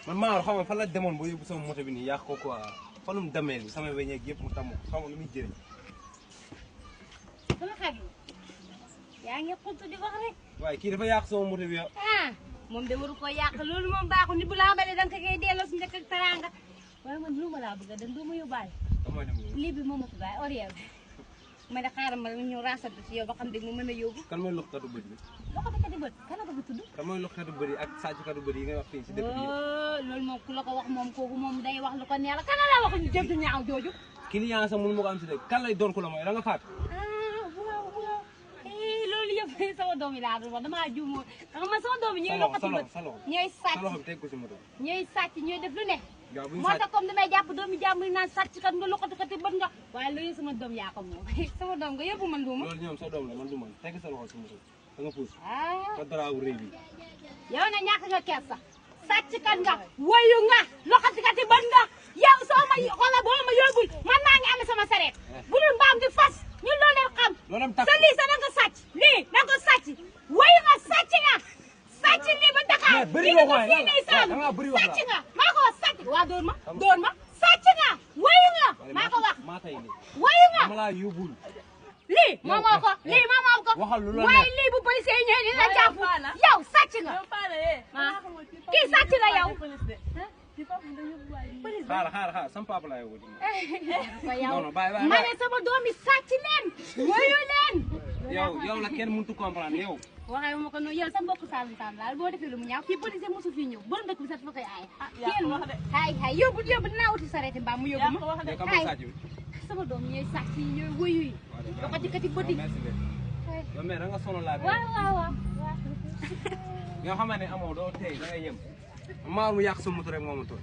man maa xam nga fan la demoon ba yóbbu sama moto bi nii yàq ko quoi fanum demee bi sama weñeeg yëpp mu tàmm ko xam nga lu muy jëriñ. sama xarit yaa ngi xuntu di wax rek. waaye kii dafa yàq sama moto bi yow. ah moom de waru ko yàq loolu moom baaxul ni bu la xamalee danga koy delloo si njëkk ak teraanga waaye man lu ma laa bëgg a dem doo ma yóbbaale. lii bi moom a fi bàyyi oriel ma ne xaaral ma ñu raasatu si yow ba xam ne mu mën a yóbbu. kan mooy loxkatu bëri bi. loxkatu bët kan la ko tudd. kan mooy loxkatu bëri ak sàcckatu bëri yi ngay wax fii si dëkk bi yëpp. loolu moom ku la ko wax moom kooku moom day wax lu ko neex la kan la wax ñu jëm ñaaw jooju. client sax mënu ma ko am si dëkk kan lay doon ku la mooy da nga faat. waaw loolu yëpp sama doom yi laa doon wax damaa juum moom xam nga sama doom yi ñooy loxatu bët ñooy sàcc sa loxo bi teg ko si moto. ñooy sàcc ñooy def lu ne. waaw bu ñu moo sàcc tax comme damay jàpp doomi jàmm yi naan sàcc kat nga loxatu kat bët nga waaye loolu sama doom yaa ko moom sama doom nga yëpp man duuma. loolu ñoom sa doom la man du man teg sa loxo si moto da nga puus. ah sa daraawu réew bi. yow na ñàkk nga kees sax sàcc kat nga wayu nga loxatu kat bët nga yow soo ma xoolal boo ma yóbbul man maa ngi amee sama sareet bu dul mbaam di fas ñun loolu leen xam. loolu am takk sa lii sa da nga sàcc lii da nga sàcc wayu nga sàcc nga sàcc lii ba Dakar bëri lii wax fii nii sàmm sàcc nga maa ko wax sàcc waa dóor ma sàcc nga wayu nga maa ko wax maa tay ni wayu nga dama laa yóbbul. lii moomoo ko lii moomoo ko waxal lu la waaye neex. lii bu policier yi ñëwee dina la jàpp yow sàcc nga kii sàcc la yow xaaral sama papa laa yóbbul. yow non non bàyyi ma ne sama doom yi sàcc leen wayu leen yow la kenn mënut a comprendre yow. waxee ma ko noonu yow sa mbokk Saalum Saalum laal boo defee lu mu ñaaw fii policier mosu fii ñëw borom dëkk bi sax dafa koy aaye hay yóbbu dinaa wuti sareeti mbaam mu yóbbu ma mais kam mooy sàcc bi. sama doom ñooy sàcc yi ñooy wuyu yi loxoti kati bëti merci de yow mais da nga sonal laa waaw yoo xam ne amoo doo tey da ngay yem. maa mu yàq sa moto rek moo ma tooy.